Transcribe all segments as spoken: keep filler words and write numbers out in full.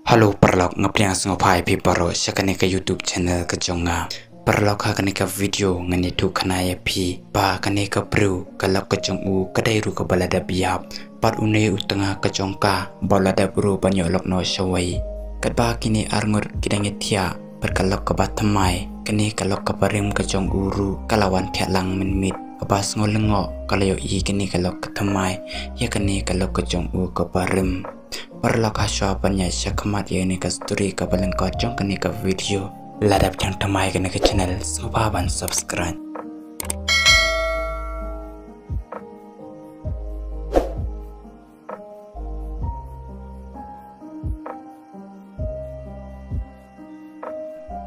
Hello paralok, nga pdiang sngewbha ïa phi baroh sha kane ka YouTube channel ka jong nga. Paralok, ha kane ka video ngan ïathuh khana ïa phi ba kane ka briew ka lok ka jong u ka dei ruh kaba la dep ïap. Bad une u tnga ka jong ka ba u la dep ruh ban ïoh lok noh shawei. Katba kine arngut ki dang ïathiah, bad ka lok kaba thymmai, kane ka lok kaba rim ka jong u ruh ka la wan thiah lang mynmiet. Kaba sngew lyngngoh ka la ïohi kane ka lok ka thymmai ïa kane ka lok ka jong u kaba rim. Paralok, hashwa ban ïaid shakhmat ïa kane ka story kaba lyngkot jong kane ka video, lada phi dang thymmai kane ka channel, sngewbha ban subscribe.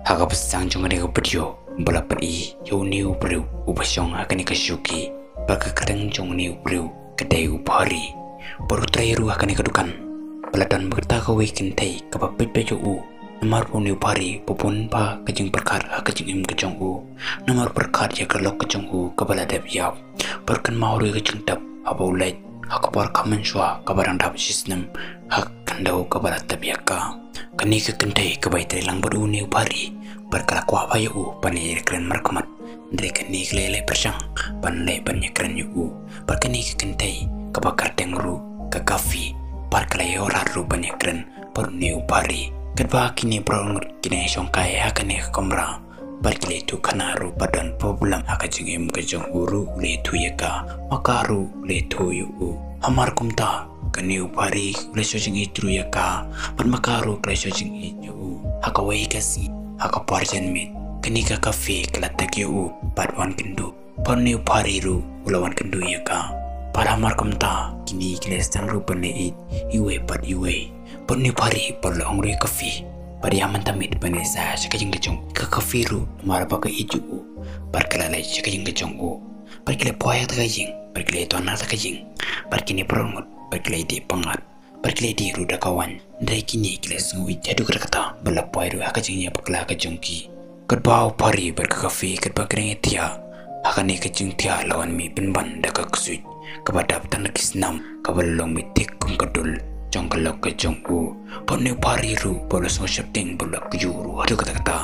Ha kaba sdang jong kane ka video, ba la pyni ïa une u briew uba shong ha kane ka shuki. Bad ka kyrteng jong une u briew ka dei u Bhari. Bad u trei ruh ha kane ka dukan. Ba la don bad kata kawei ka kynthei kaba peit beit ïa u. Namar ba une u Bhari ba bun bha ka jingpyrkhat ha ka jingim ka jong u. Namar pyrkhat ïa ka lok ka jong u kaba la dep ïap. Bad kynmaw ruh ïa ka jingtep haba u leit ha ka por ka mynshuwa kaba dang dap shisnem ha ka khyndew kaba la tep ïa ka. Kane ka kynthei kaba ïatrei lang bad une u Bhari, bad ka la kwah bha ïa u ban ïakren markhmat. Hynrei kane ka la ïaleh pyrshang ban leh ban ïakren ïa u. Bad kane ka kynthei kaba kyrteng ruh ka Kafi, bad ka la ïoh rat ruh ban ïakren bad une u Bhari. Katba kine baroh ngut ki dang shongkai ha kane ka kamra, bad ki la ïathuh khana ruh ba don problem ha ka jingim ka jong u ruh u la ïathuh ïa ka, ma ka ruh u la ïathuh ïa u. Hamar kumta kane u Bhari u la shu jingïeit ruh ïa ka, bad ma ka ruh ka la shu jingïeit ïa u. Ha kawei ka sngi, ha ka por janmiet, kane ka Kafi ka la tek ïa u bad wan kynduh. Bad une u Bhari ruh u la wan kynduh ïa ka. Bad hamar kumta kine ki la sdang ruh ban ïeit iwei bad iwei. Bad une u Bhari bad u la ong ruh ïa ka Kafi, bad ïa mynta mynmiet ban leit sha ka ïing ka jong ka Kafi ruh, namar ba ka ïeit ïa u. Bad ka la leit sha ka ïing ka jong u. Bad ki la poi ha kata ka ïing, bad ki la ïaton ha kata ka ïing. Bad kine baroh ngut, bad ki la ïadih pyngngad, bad ki la ïadih ruh da ka waiñ. Hynrei kine ki la sngew ïeit haduh katta katta, bad la poi ruh ha ka jingïabakla ka jong ki. Katba u Bhari bad ka Kafi, katba ki dang ïathiah, ha kane ka jingthiah la wan mih pynban da ka ksuid kaba dap tang da ki snam, kaba la long mih thik kum ka dul jong ka lok ka jong u. Bad une u Bhari ruh ba u la sngew sheptieng, ba u la kyiuh ruh haduh katta katta.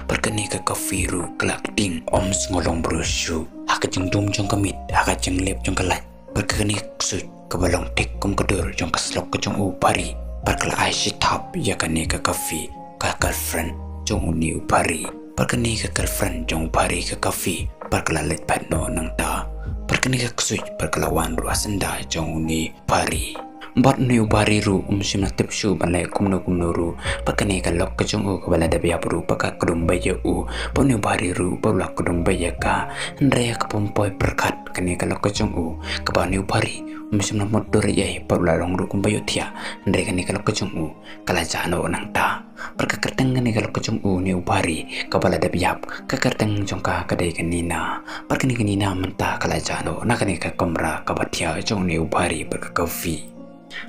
Bad kane ka Kafi ruh ka la ktieng, ym sngew long briew shuh. Ha ka jingdum jong ka miet, ha ka jinglep jong ka light, bad kane ka ksuid kaba long thik kum ka dur jong ka syllok ka jong u Bhari, bad ka la ai shi thap ïa kane ka Kafi, ka girlfriend jong une u Bhari. Bad kane ka girlfriend jong u Bhari, ka Kafi, bad ka la leit pat noh nangta. Bad kane ka ksuid bad ka la wan ruh ha syndah jong une u Bhari. Bad une u Bhari ruh um shym la tip shuh ban leh kumno kumno ruh. Bad kane ka lok ka jong u kaba la dep ïap ruh ba ka kdum beit ïa u. Bad une u Bhari ruh ba u la kdum beit ïa ka. Hynrei ha kaba ym poi pyrkhat kane ka lok ka jong u, kaba une u Bhari um shym la mutdur ei ei, bad u la long ruh kumba ïohthiah. Hynrei kane ka lok ka jong u ka la jah noh nangta. Bad ka kyrteng kane ka lok ka jong u, une u Bhari, kaba la dep ïap, ka kyrteng jong ka ka dei ka Nina. Bad kane ka Nina mynta ka la jah noh na kane ka kamra kaba thiah jong une u Bhari bad ka Kafi.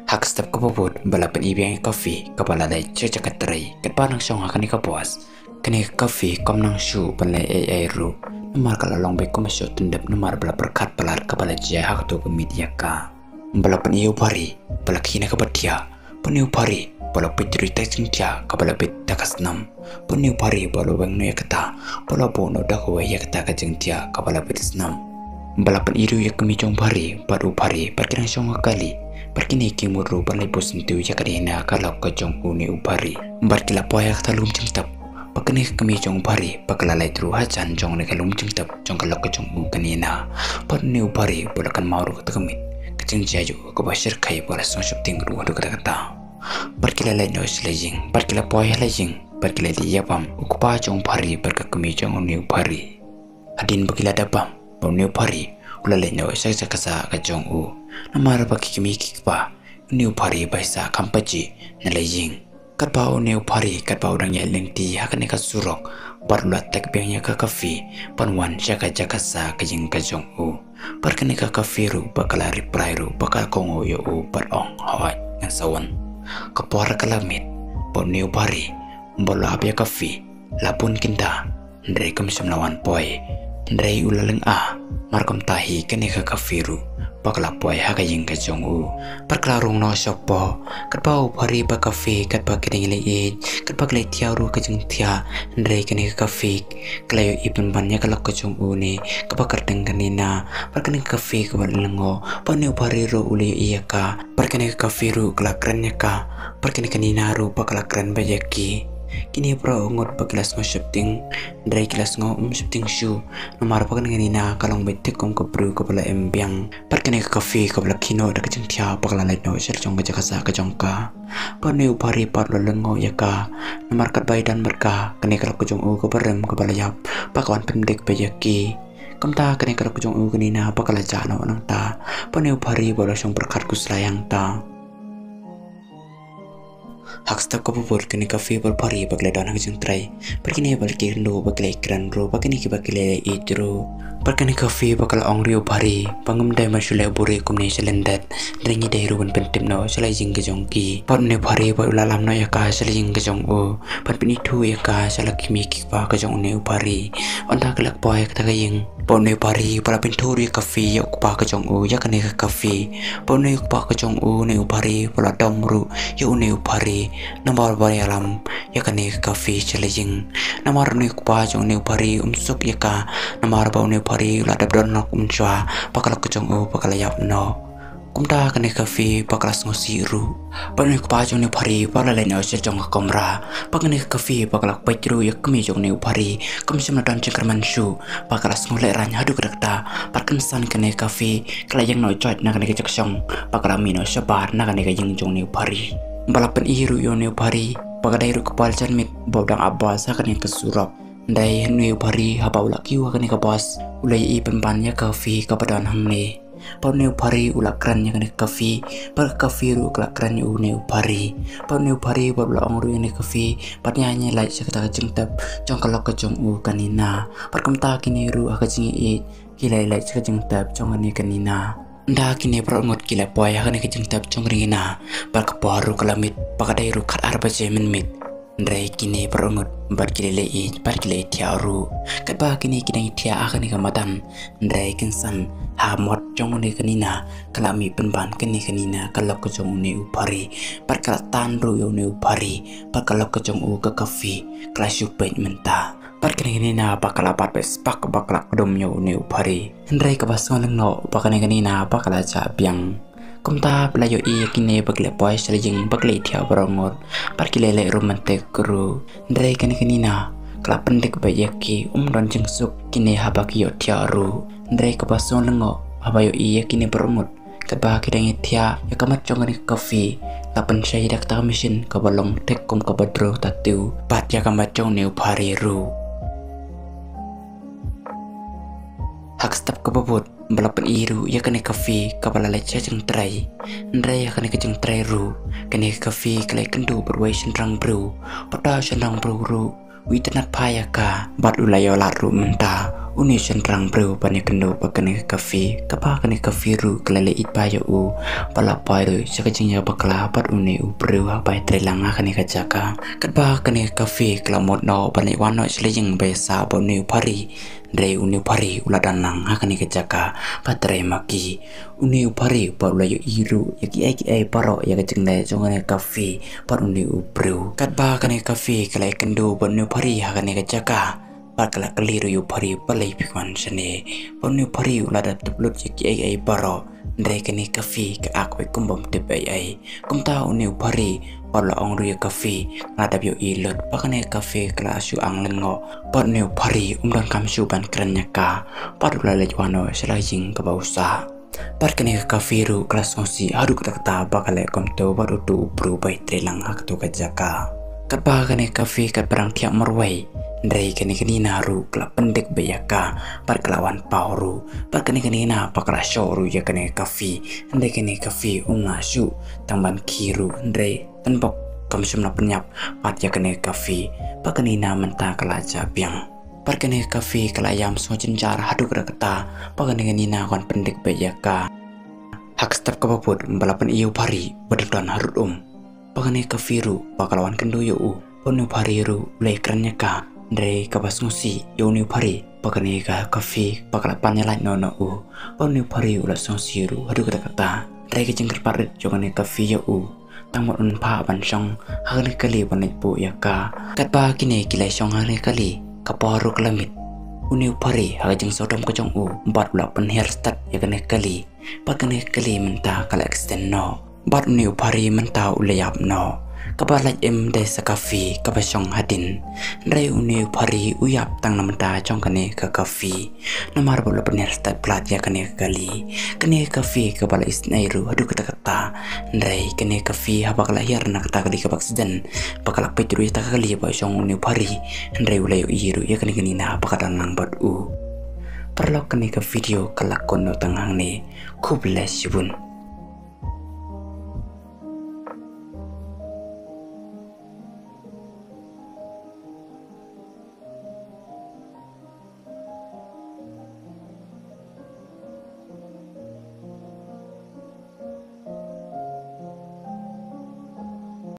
Ha ka step kaba bud ba la pyni biang ïa ka Kafi kaba la leit sha jaka trei, katba nang shong ha kane ka bus. Kane ka Kafi kam nang shuh ban leh ei ei ruh, namar ka la long beit kum ba shu tyndep namar ba la pyrkhat palat kaba la jia ha kato ka miet ïa ka. Ba la pyni ïa u Bhari ba la khie na kaba thiah. Bad une u Bhari ba la peit ruh ïa ka jingthiah kaba la bit da ka snam. Bad une u Bhari ba la weng noh ïa kata, ba la buh noh da kawei ïa kata ka jingthiah kaba la bit snam. Ba la pyni ruh ïa ka kmie jong u Bhari bad u Bhari, bad ki dang shong ha kali. Bad kine ki mut ruh ban leit buh syntiew ïa ka Nina, ka lok ka jong une u Bhari. Bad ki la poi ha kata ka lum jingtep. Bad kane ka kmie jong u Bhari ba ka la leit ruh hajan jong kane ka lum jingtep jong ka lok ka jong u ka Nina. Bad une u Bhari ba u la kynmaw ruh kata ka miet, ka jingjia jong u kaba shyrkhei, ba u la sngew sheptieng ruh haduh katta katta. Bad ki la leit noh sha la ïing, bad ki la poi ha la ïing, bad ki la dih ïa bam, u kpa jong u Bhari bad ka kmie jong une u Bhari. Hadien ba ki la dap bam, ba une u Bhari u la leit noh sha ka jaka sah ka jong u. Namar ba ki kmie ki kpa, une u Bhari ba ïa sah kham pajih na la ïing. Katba une u Bhari, katba u dang ïaid lynti ha kane ka surok, bad u la tek biang ïa ka Kafi ban wan sha ka jaka sah ka ïing ka jong u. Bad kane ka Kafi ruh ba ka la reply ruh ba ka kohnguh ïa u bad ong, "Hooid, ngan sa wan." Ka por ka la miet, bad une u Bhari ba u la ap ïa ka Kafi la bun kynta, hynrei kam shym la wan poi. Hynrei u la lynga, mar kumta hi kane ka Kafi ruh ba ka la poi ha ka ïing ka jong u. Bad ka la rung noh shapoh, katba u Bhari bad ka Kafi, katba ki dang ïaleit, katba ki la thiah ruh ka jingthiah, hynrei kane ka Kafi ka la ïohi pynban ïa ka lok ka jong u ne kaba kyrteng ka Nina. Bad kane ka Kafi kaba la lyngngoh, bad une u Bhari ruh u la ïohi ïa ka. Bad kane ka Kafi ruh ka la kren ïa ka. Bad kane ka Nina ruh ba ka la kren beit ïa ki. Kine baroh ngut ba ki la sngew sheptieng, hynrei ki la sngew ym sheptieng shuh. Namar ba kane ka Nina ka long beit thik kum ka briew kaba la im biang. Bad kane ka Kafi kaba la khie noh da ka jingthiah ba ka la leit noh sha la jong ka jaka sah ka jong ka. Bad une u Bhari pat u la lyngngoh ïa ka. Namar katba i don bad ka, kane ka lok ka jong u kaba rim kaba la ïap ba ka wan pyndik beit ïa ki. Kumta kane ka lok ka jong u ka Nina ba ka la jah noh nangta. Bad une u Bhari ba u la shong pyrkhat khuslai hangta. Ha ka step kaba bud kane ka Kafi bad u Bhari ba ki la don ha ka jingtrei. Bad kine ba la kyrduh ba ki la kren ruh, bad kine kiba ki la ïeit ruh. Bad kane ka Kafi ba ka la ong ruh ïa u Bhari ba ngam dei ban shu leh buhrieh kumne sha lyndet. Hynrei ngi dei ruh ban pyntip noh sha la ïing ka jong ki. Bad une u Bhari ba u la lam noh ïa ka sha la ïing ka jong u, ban pynithuh ïa ka sha la ki kmie ki kpa ka jong une u Bhari. Ynda ki la poi ha kata ka ïing, bad une u Bhari ba la pynithuh ruh ïa ka Kafi ïa u kpa ka jong u ïa kane ka Kafi. Bad une u kpa ka jong u, une u Bhari ba la dom ruh ïa une u Bhari. Namar ba u ïalam ïa kane ka Kafi sha la ïing. Namar une u kpa jong une u Bhari um suk ïa ka. Namar ba une u Bhari u la dep don lok mynshuwa ba ka lok ka jong u ba ka la ïap noh. Kumta kane ka Kafi ba ka la sngewsih ruh. Bad une u kpa jong une u Bhari ba u la leit noh sha jong ka kamra. Bad kane ka Kafi ba ka la peit ruh ïa ka kmie jong une u Bhari kam shym la don jingkyrmen shuh. Bad ka la sngew lehraiñ haduh katta katta. Bad kynsan kane ka Kafi ka la ïeng noh joit na kane ka jingshong. Bad ka la mih noh shabar na kane ka ïing jong une u Bhari. Ba la pyni ruh ïa une u Bhari ba ka dei ruh ka por janmiet ba u dang ap bos ha kane ka surok. Hynrei une u Bhari haba u la kiew ha kane ka bos, u la ïohi pynban ïa ka Kafi kaba don hangne. Bad une u Bhari u la kren ïa kane ka Kafi, bad ka Kafi ruh ka la kren ïa une u Bhari. Bad une u Bhari bad u la ong ruh ïa kane ka Kafi, bad ïa ngi leit sha kata ka jingtep jong ka lok ka jong u ka Nina. Bad kumta kine ruh ha ka jingïeit ki la leit sha ka jingtep jong kane ka Nina. Ynda kine baroh ngut ki la poi ha kane ka jingtep jong ka Nina, bad ka por ruh ka la miet, ba ka dei ruh khatar baje mynmiet. Hynrei kine baroh ngut bad ki la ïeit bad ki la thiah ruh. Katba kine ki dang thiah ha kane ka madan, hynrei kynsan ha mot jong une ka Nina ka la mih pynban kane ka Nina ka lok ka jong une u Bhari. Bad ka la tan ruh ïa une u Bhari, bad ka lok ka jong u ka Kafi ka la shu peit mynta. Bad kane ka Nina ba ka la bat beit spak ba ka la kdum ïa une u Bhari. Hynrei kaba sngewlyngngoh ba kane ka Nina ba ka la jah biang. Kumta ba la ïohi ïa kine ba ki la poi sha la ïing ba ki la thiah baroh ngut, bad ki la leh romantic ruh. Hynrei kane ka Nina ka la pyndik beit ïa ki, um don jingsuk kine haba ki ïohthiah ruh. Hynrei kaba sngewlyngngoh haba ïohi ïa kine baroh ngut katba ki dang ïathiah, ïa ka met jong kane ka Kafi la pynshai da kata ka machine kaba long thik kum kaba draw tattoo, bad ïa ka met jong une u Bhari ruh. Ha ka step kaba bud ba la pyni ruh ïa kane ka Kafi kaba la leit sha jingtrei. Hynrei ha kane ka jingtrei ruh, kane ka Kafi ka la ïakynduh bad uwei u shynrang briew. Bad uta u shynrang briew ruh u itynnad bha ïa ka, bad u la ïoh lad ruh mynta. Une u shynrang briew ban ïakynduh bad kane ka Kafi, kaba kane ka Kafi ruh ka la leh ïeit bha ïa u. Ba la poi ruh sha ka jingïabakla bad une u briew haba trei lang ha kane ka jaka. Katba kane ka Kafi ka la mut noh ban leit wan noh sha la ïing ba ïasah bad une u Bhari, hynrei une u Bhari u la don lang ha kane ka jaka ba trei ma ki. Une u Bhari bad u la ïohi ruh ïa kiei kiei baroh ïa ka jingleh jong kane ka Kafi bad une u briew. Katba kane ka Kafi ka la ïakynduh bad une u Bhari ha kane ka jaka, bad ka la kylli ruh ïa u Bhari balei phi wan shane. Bad une u Bhari u la dep tip lut ïa kiei kiei baroh. Hynrei kane ka Kafi ka act beit kum bym tip ei ei. Kumta une u Bhari bad u la ong ruh ïa ka Kafi, nga la dep ïohi lut ba kane ka Kafi ka la shu ang lyngngoh. Bad une u Bhari um donkam shuh ban kren ïa ka. Bad u la leit wan noh sha la ïing kaba u sah. Bad kane ka Kafi ruh ka la sngewsih haduh katta katta ba ka leh kumto bad uto u briew ba trei lang ha kato ka jaka. Katba kane ka Kafi katba dang thiah marwei, hynrei kane ka Nina ruh ka la pyndik beit ïa ka, bad ka la wan paw ruh. Bad kane ka Nina ba ka la shoh ruh ïa kane ka Kafi, hynrei kane ka Kafi um ngah shuh tang ban khie ruh, hynrei tang bok kam shym la pynïap pat ïa kane ka Kafi. Bad ka Nina mynta ka la jah biang. Bad kane ka Kafi ka la ïam sngewjynjar haduh katta katta ba kane ka Nina ka wan pyndik beit ïa ka. Ha ka step kaba bud ba la pyni ïa u Bhari ba dang don harud um. Bad kane ka Kafi ruh ba ka la wan kynduh ïa u, bad une u Bhari ruh u la ïakren ïa ka. Hynrei kaba sngewsih ïa une u Phari ba kane ka Kafi ba ka la pan ïalait noh na u. Ba une u Phari u la sngewsih ruh haduh katta katta. Hynrei ka jingkyrpad rit jong kane ka Kafi ïa u, tang mut un phah ban shong ha kane ka kali ban leit buh ïa ka. Katba kine ki la shong ha kane ka kali, ka por ruh ka la miet. Une u Phari ha ka jingsngewdom ka jong u bad u la pynhiar stad ïa kane ka kali. Bad kane ka kali mynta ka la accident noh. Bad une u Phari mynta u la ïap noh. Kaba lait im dei sa ka Kafi kaba shong hadien. Hynrei une u Phari u ïap tang na bynta jong kane ka Kafi. Namar ba u la pynhiar stad palat ïa kane ka kali. Kane ka Kafi kaba la isynei ruh haduh katta katta. Hynrei kane ka Kafi haba ka la hiar na kata ka kali kaba accident, ba ka la peit ruh ïa kata ka kali ba shong une u Phari. Hynrei u la ïohi ruh ïa kane ka Nina ba ka dang nang bad u. Paralok, kane ka video ka la kut noh tang hangne. Khublei shibun.